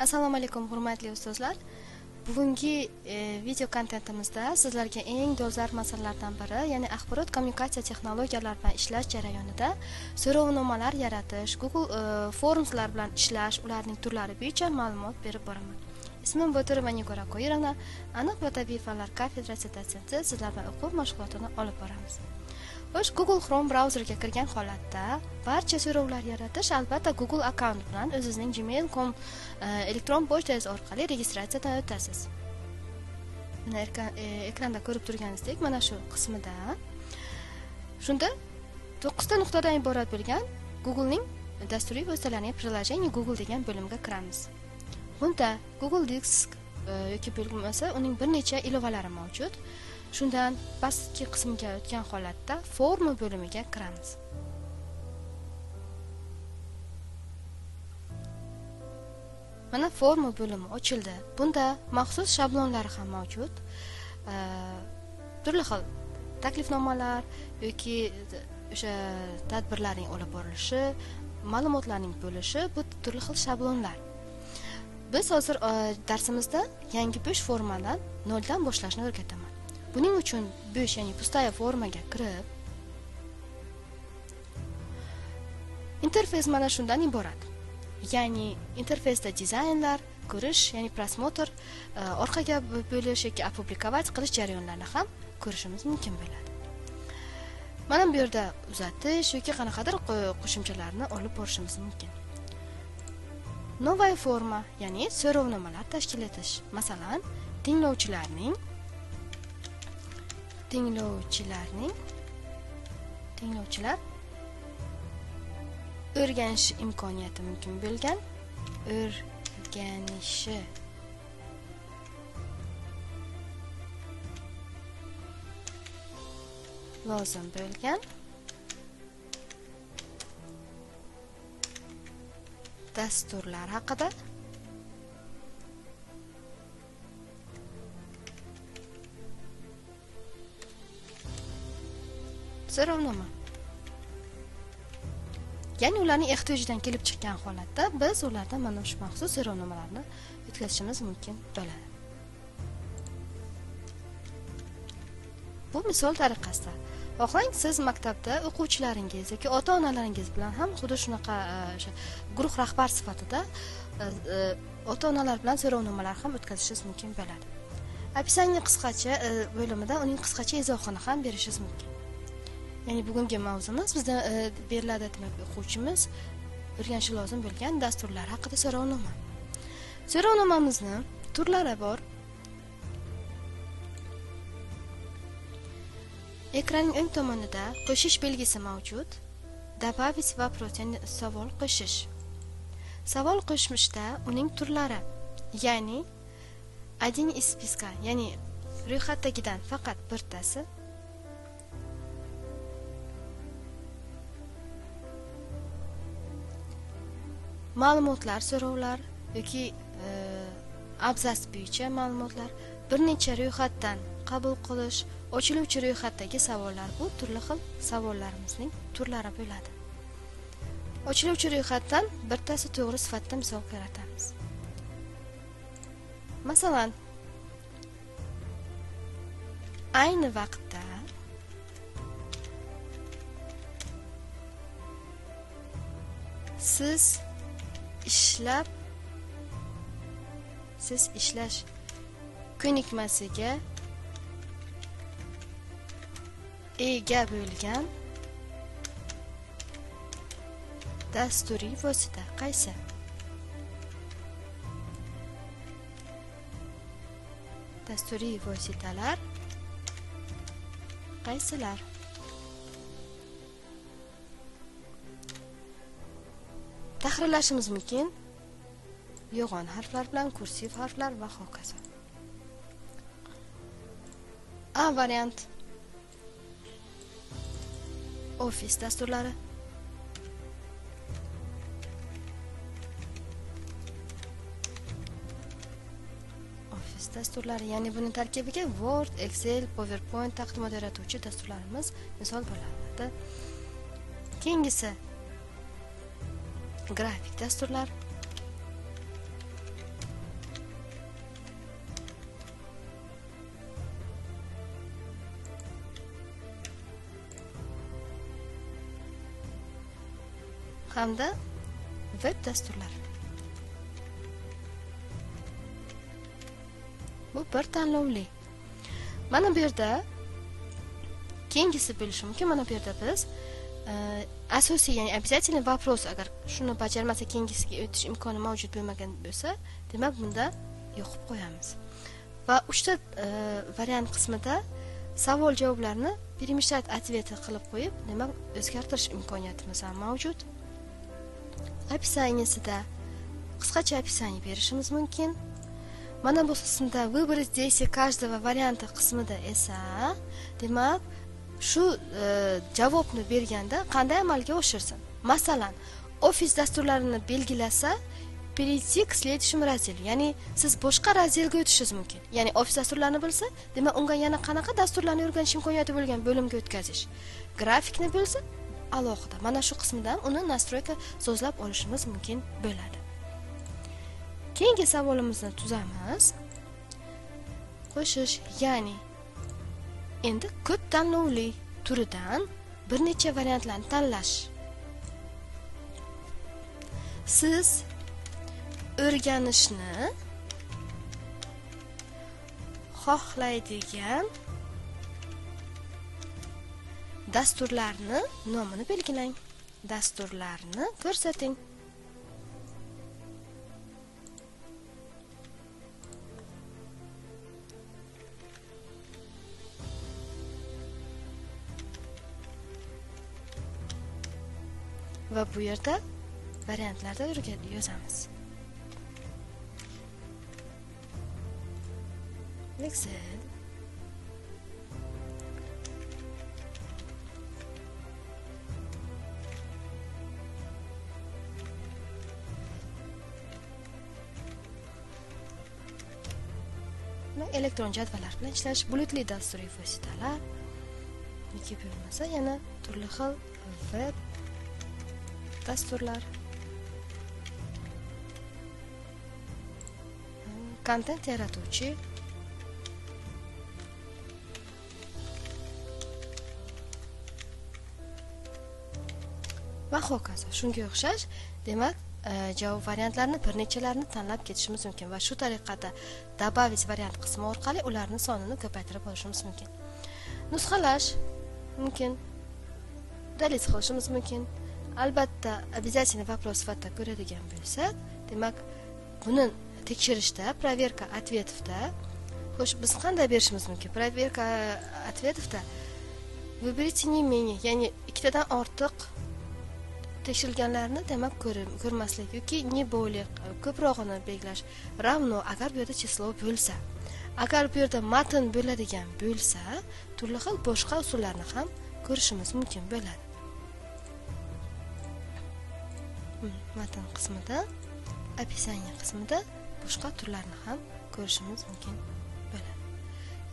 Assalomu alaykum hurmatli ustozlar. Bugungi video kontentimizda sizlarga eng dolzarb masalalardan biri, ya'ni axborot kommunikatsiya texnologiyalari bilan ishlash jarayonida so'rovnomalar yaratish, Google Formslar bilan ishlash, ularning turlari bo'yicha ma'lumot berib boraman. Ismim Botirova Nigora Qoirovna, aniq va tabiiy fanlar kafedrasi dotsenti. Sizlar bilan o'quv mashg'ulotini olib boramiz. Xo'sh, Google Chrome brauzeriga kirgan holatda barcha so'rovlar yaratish albatta Google akkaunt bilan o'zingizning gmail.com elektron pochtangiz orqali registratsiyadan o'tasiz. Mana ekranda ko'rib turganingizdek, mana shu qismida shunda 9 ta nuqtadan iborat bo'lgan Googlening dasturiy vositalarining приложение Google degan bo'limga kiramiz. Bunda Google Disk yoki bo'lmasa uning bir necha ilovalari mavjud. Shundan pastki qismga o'tgan holatda forma bo'limiga kiramiz. Mana forma bo'limi ochildi. Bunda maxsus shablonlar ham mavjud. Turli xil taklifnomalar yoki o'sha tadbirlarning olib borilishi, ma'lumotlarning bo'lishi, bu turli xil shablonlar. Biz hozir darsimizda yangi bo'sh formadan noldan boshlashni o'rgataman. Buning uchun bo'sh, ya'ni pustaya formaga kirib, interfeys mana shundan iborat. Ya'ni interfeysda dizaynlar, ko'rish, ya'ni prosmotr, orqaga bo'lish yoki opublikovat qilish jarayonlarini ham ko'rishimiz mumkin bo'ladi. Mana bu yerda uzatish yoki qanaqadir qo'shimchalarni olib borishimiz mumkin. Novaya forma, ya'ni so'rovnomalar tashkil etish. Masalan, tinglovchilarning tinglovchilar o'rganish imkoniyati mumkin bo'lgan o'rganishi lozim bo'lgan dasturlar haqida so'rovnoma. Ya'ni ularning ehtiyojidan kelib chiqqan holatda biz ulardan mana shu maxsus so'rovnomalarni o'tkazishimiz mumkin bo'ladi. Bu misol tariqasida. Xohlang siz maktabda o'quvchilaringiz yoki ota-onalaringiz bilan ham xuddi shunaqa o'sha guruh rahbar sifatida ota-onalar bilan so'rovnomalar ham o'tkazishingiz mumkin bo'ladi. Описание qisqacha bo'limida uning qisqacha izohini ham berishingiz mumkin. Ya'ni bugungi mavzumiz bizda beriladi, demak o'quvchimiz o'rganishi lozim bo'lgan dasturlar haqida so'rovnoma. So'rovnomamizni turlari bor. Ekranning o'ng tomonida qo'shish belgisi mavjud. Добавить вопрос, ya'ni savol qo'shish. Savol qo'shishda uning turlari, ya'ni один из списка, ya'ni ro'yxatdagidan faqat birtasi. Ma'lumotlar, so'rovlar yoki abzas bo'yicha ma'lumotlar, bir necha ro'yxatdan qabul qilish, ochiluvchi ro'yxatdagi savollar, bu turli xil savollarimizning turlari bo'ladi. Ochiluvchi ro'yxatdan birtasi to'g'ri sifatida misol yaratamiz. Masalan, ayni vaqtda siz ishlash ko'nikmasiga ega bo'lgan dasturiy vosita qaysi? Dasturiy vositalar qaysilar? Tahrirlashimiz mumkin yo'g'on harflar bilan, kursiv harflar va hokazo. A variant Office dasturlari. Office dasturlari, ya'ni buning tarkibiga Word, Excel, PowerPoint taqdimot yaratuvchi dasturlarimiz misol bo'ladi. Keyingisi grafik dasturlar. hamda web dasturlar. Bu bir tanlovli. Mana bu yerda keyingisi bo'lishi mumkin. Mana bu yerda biz asosiy, ya'ni обязательный вопрос, agar shuni bajarmasa keyingisiga o'tish imkoni mavjud bo'lmagan bo'lsa, demak bunda yoqib qo'yamiz. Va 3 ta variant qismida savol javoblarni перемещать ответы qilib qo'yib, demak o'zgartirish imkoniyatimiz ham mavjud. Описаниесida qisqacha описание berishimiz mumkin. Mana bu qismda выбрать действие каждого варианта qismida esa, demak shu javobni berganda qanday amalga oshirsin. Masalan, ofis dasturlarini belgilasa, перейти к следующему разделу, ya'ni siz boshqa razdelga o'tishingiz mumkin. Ya'ni ofis dasturlarini bilsa, demak unga yana qanaqa dasturlarni o'rganish imkoniyati bo'lgan bo'limga o'tkazish. Grafikni bilsa, alohida. Mana shu qismidan uni настройка sozlab olishimiz mumkin bo'ladi. Keyingi savolimizni tuzamiz. Qo'shish, ya'ni endi ko'p tanlovli turidan bir necha variantlarni tanlash. Siz o'rganishni xohlaydigan dasturlarni nomini belgilang. Dasturlarni ko'rsating. Va bu yerda variantlarda yozamiz. Excel, elektron jadvallar bilan ishlash, bulutli dasturiy vositalar yoki bo'lmasa yana turli xil web dasturlar, kontent yaratuvchi, va hokazo. Shunga o'xshash, demak, javob variantlarini bir nechalarini tanlab ketishimiz mumkin va shu tariqada добавить variant qismi orqali ularning sonini ko'paytirib olishimiz mumkin. Nusxalash mumkin, удалить qilishimiz mumkin. Albatta, обязательно вопрос sifatida ko'radigan bo'lsak, demak, buni tekshirishda, проверка ответовda, xo'sh, biz qanday berishimiz mumkin? Проверка ответовda выберите не менее, ya'ni ikkitadan ortiq tekshirilganlarni demak ko'rmaslik yoki не более ko'prog'ini belgilash, равно agar bu yerda число bo'lsa, agar bu yerda matn bo'ladigan bo'lsa, turli xil boshqa usullarni ham ko'rishimiz mumkin bo'ladi. Matn qismida, описание qismida boshqa turlarni ham ko'rishimiz mumkin bo'ladi.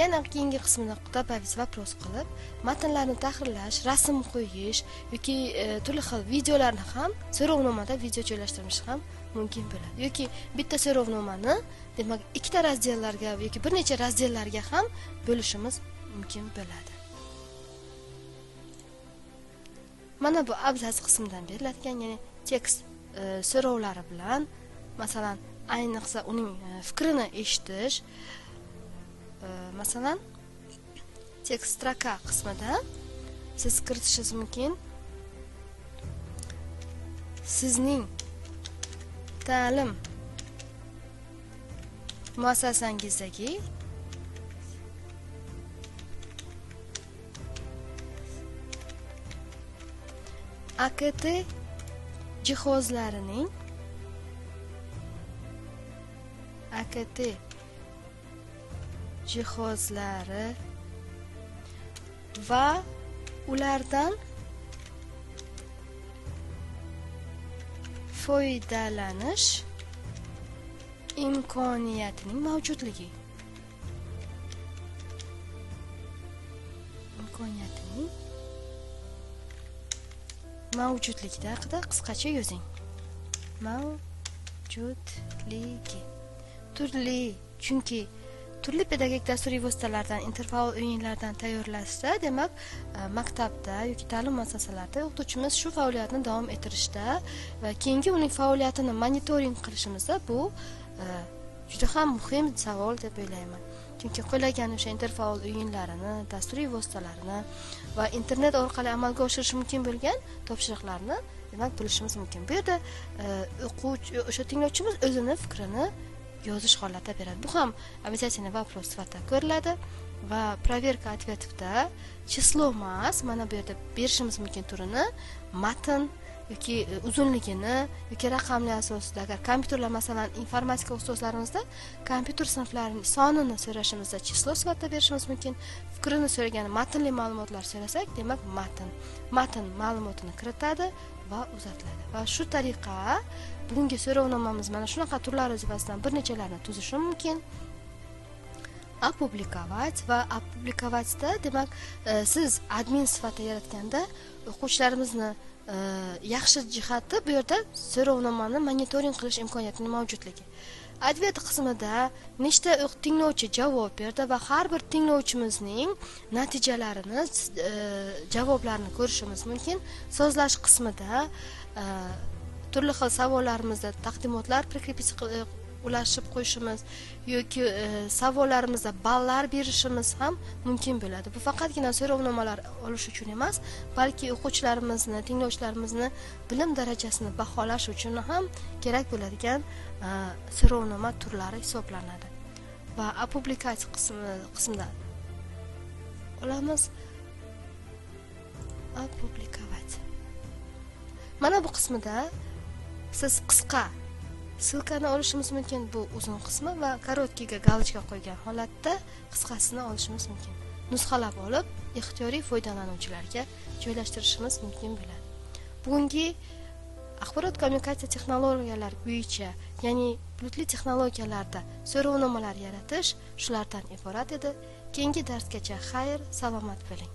Yana keyingi qismini добавить вопрос qilib, matnlarni tahrirlash, rasm qo'yish yoki turli xil videolarni ham so'rovnomada video joylashtirish ham mumkin bo'ladi. Yoki bitta so'rovnomani demak ikkita razdellarga yoki bir necha razdellarga ham bo'lishimiz mumkin bo'ladi. Mana bu abzats qismidan beriladigan, ya'ni tekst so'rovlari bilan, masalan, ayniqsa uning fikrini eshitish, masalan, tekst stroka qismida siz kiritishingiz mumkin. Sizning ta'lim muassasangizdagi AKT jihozlarining jihozlari va ulardan foydalanish imkoniyatining mavjudligi. Mavjudligi haqida qisqacha yozing. Mavjudligi. Turli, chunki Turli pedagogik dasturiy vositalardan, interfaol o'yinlardan tayyorlashda, demak, maktabda yoki ta'lim muassasalarida o'qituvchimiz shu faoliyatni davom ettirishda va keyingi uning faoliyatini monitoring qilishimizda bu juda ham muhim savol deb o'ylayman. Chunki qo'llagan o'sha interfaol o'yinlarini, dasturiy vositalarini va internet orqali amalga oshirish mumkin bo'lgan topshiriqlarni, demak, bilishimiz mumkin. Bu yerda o'quvchi, o'sha tinglovchimiz o'zini fikrini yozish holatida beradi. Bu ham обязательно вопрос sifatida ko'riladi va проверка ответов da число emas, mana bu yerda berishimiz mumkin turini, matn yoki uzunligini yoki raqamli asosida. Agar kompyuterlar, masalan, informatika ustozlarimizda kompyuter sinflarining sonini so'rashimizda число sifatida berishimiz mumkin. Fikrini so'ragan matnli ma'lumotlar so'rasak, demak, matn ma'lumotini kiritadi va uzatiladi. Va shu tariqa bugungi so'rovnomamiz mana shunaqa turlar yuzasidan bir nechalarini tuzishi mumkin. Опубликовать va опубликовать da, demak, siz admin sifatida yaratganda o'quvchilarimizni yaxshi jihati bu yerda so'rovnomani monitoring qilish imkoniyatining mavjudligi. Ответ qismida nechta tinglovchi javob berdi va har bir tinglovchimizning natijalarini, javoblarini ko'rishimiz mumkin. Sozlash qismida turli xil savollarimizda taqdimotlar прикрепить ulashib qo'yishimiz yoki savollarimizda ballar berishimiz ham mumkin bo'ladi. Bu faqatgina so'rovnomalar olish uchun emas, balki o'quvchilarimizni, tinglovchilarimizni bilim darajasini baholash uchun ham kerak bo'ladigan so'rovnoma turlari hisoblanadi. Va опубликовать qismida olamiz. Опубликовать. Mana bu qismida siz qisqa ссылка ni olishimiz mumkin, bu uzun qismi, va короткий ga галочка qo'ygan holatda qisqasini olishimiz mumkin. Nusxalab olib, ixtiyoriy foydalanuvchilarga joylashtirishimiz mumkin bo'ladi. Bugungi axborot kommunikatsiya texnologiyalari bo'yicha, ya'ni bulutli texnologiyalarda so'rovnomalar yaratish shulardan iborat edi. Keyingi darsgacha xayr, salomat bo'ling.